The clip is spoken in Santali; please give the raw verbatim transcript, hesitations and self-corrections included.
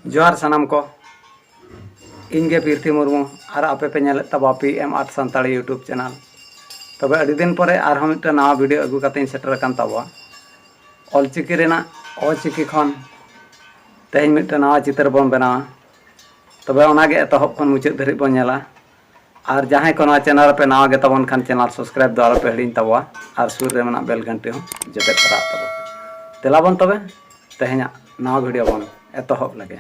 ᱡᱚᱦᱟᱨ ᱥᱟᱱᱟᱢ ᱠᱚ, ᱤᱧ ᱜᱮ ᱯᱤᱨᱛᱷᱤ ᱢᱩᱨᱢᱩ ᱟᱨ ᱟᱯᱮ ᱯᱮ ᱧᱮᱞᱮᱫ ᱛᱟᱵᱚᱣᱟ P M art Santali YouTube channel. ᱛᱚᱵᱮ ᱟᱹᱰᱤ ᱫᱤᱱ ᱯᱚᱨᱮ ᱟᱨᱦᱚᱸ ᱢᱤᱫᱴᱟᱝ ᱱᱟᱣᱟ ᱵᱷᱤᱰᱤᱭᱳ ᱟᱹᱜᱩ ᱠᱟᱛᱮᱧ ᱥᱮᱴᱮᱨ ᱟᱠᱟᱱ ᱛᱟᱵᱚᱣᱟ᱾ ᱚᱞᱪᱤᱠᱤ ᱨᱮᱱᱟᱜ ᱚᱪᱤᱠᱤ ᱠᱷᱚᱱ ᱛᱮᱦᱮᱧ ᱢᱤᱫᱴᱟᱝ ᱱᱟᱣᱟ ᱪᱤᱛᱟᱹᱨ ᱵᱚᱱ ᱵᱮᱱᱟᱣᱟ᱾ ᱛᱚᱵᱮ ᱚᱱᱟᱜᱮ ᱮᱛᱚᱦᱚᱵ ᱠᱷᱚᱱ ᱢᱩᱪᱟᱹᱫ ᱫᱷᱟᱹᱨᱤᱡ ᱵᱚᱱ ᱧᱮᱞᱟ᱾ ᱟᱨ ᱡᱟᱦᱟᱸᱭ ᱠᱚ ᱱᱚᱣᱟ ᱪᱮᱱᱮᱞ ᱨᱮᱯᱮ ᱱᱟᱣᱟ ᱜᱮ ᱛᱟᱵᱚᱱ ᱠᱷᱟᱱ, ᱪᱮᱱᱮᱞ ᱥᱟᱵᱥᱠᱨᱟᱭᱤᱵ ᱫᱚ ᱟᱞᱚᱯᱮ ᱦᱤᱲᱤᱧ ᱛᱟᱵᱚᱣᱟ ᱟᱨ ᱥᱩᱨ ᱨᱮ ᱢᱮᱱᱟᱜ ᱵᱮᱞ ᱜᱷᱟᱱᱴᱤ ᱦᱚᱸ ᱡᱚᱴᱮᱫ ᱛᱚᱨᱟ ᱟᱜ ᱛᱟᱵᱚᱱ ᱯᱮ᱾ ᱫᱮᱞᱟ ᱵᱚᱱ ᱛᱚᱵᱮ ᱛᱮᱦᱮᱧᱟᱜ ᱱᱟᱣᱟ ᱵᱷᱤᱰᱤᱭᱳ ᱵᱚᱱ ᱮᱛᱚᱦᱚᱵ ᱞᱮᱜᱮ᱾